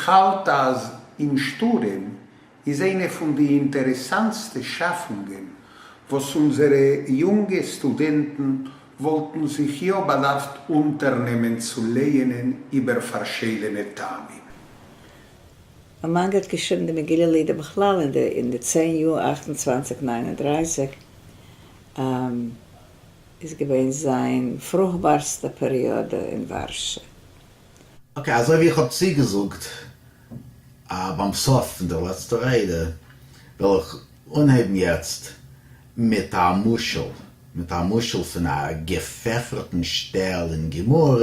איך האלט אז אין שטורעם איז איינע פון די אינטערעסאנטסטע שאפונגען וואס אונזערע יונגע סטודענטן וואלטן זיך יא באדארפט אונטערנעמען צו לייענען איבער פארשיידענע טעמים. מאנגער האט געשריבן די מגילה לידער בכלל אין די אין די 10 יאר 28 39 איז געווען זיין פרוכבארסטע פעריאדע אין ווארשע. Okay, אזוי ווי איך האב צוגעזאגט ביים סוף פון די לעצטע רעדע, וועל איך אנהייבן יעצט מיט א משל, מיט א משל פון א געפעפערטן שטעל אין גמרא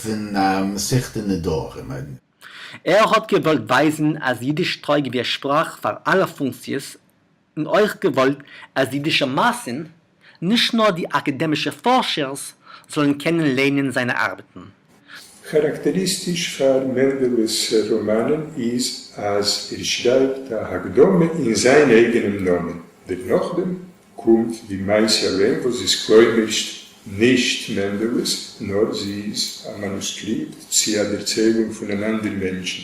פון מסכת נדרים. ער האט געוואלט ווייזן אז אידיש טויג ווי א שפראך פאר אלע פונקציעס און אויך געוואלט אז די אידישע מאסן, נישט נאר די אקעדעמישע פארשערס, זאלן קענען ליינען זיינע ארבעטן. כאראקטעריסטיש פאר מענדעלע'ס ראמאנען איז אז ער שרייבט א הקדמה אין זיין אייגענעם נאמען, דערנאכדעם קומט די מעשה אליין וואס איז כלומר'שט נישט מענדעלע'ס נאר זי איז א מאנוסקריפט צי א דערציילונג פון אן אנדער מענטשן.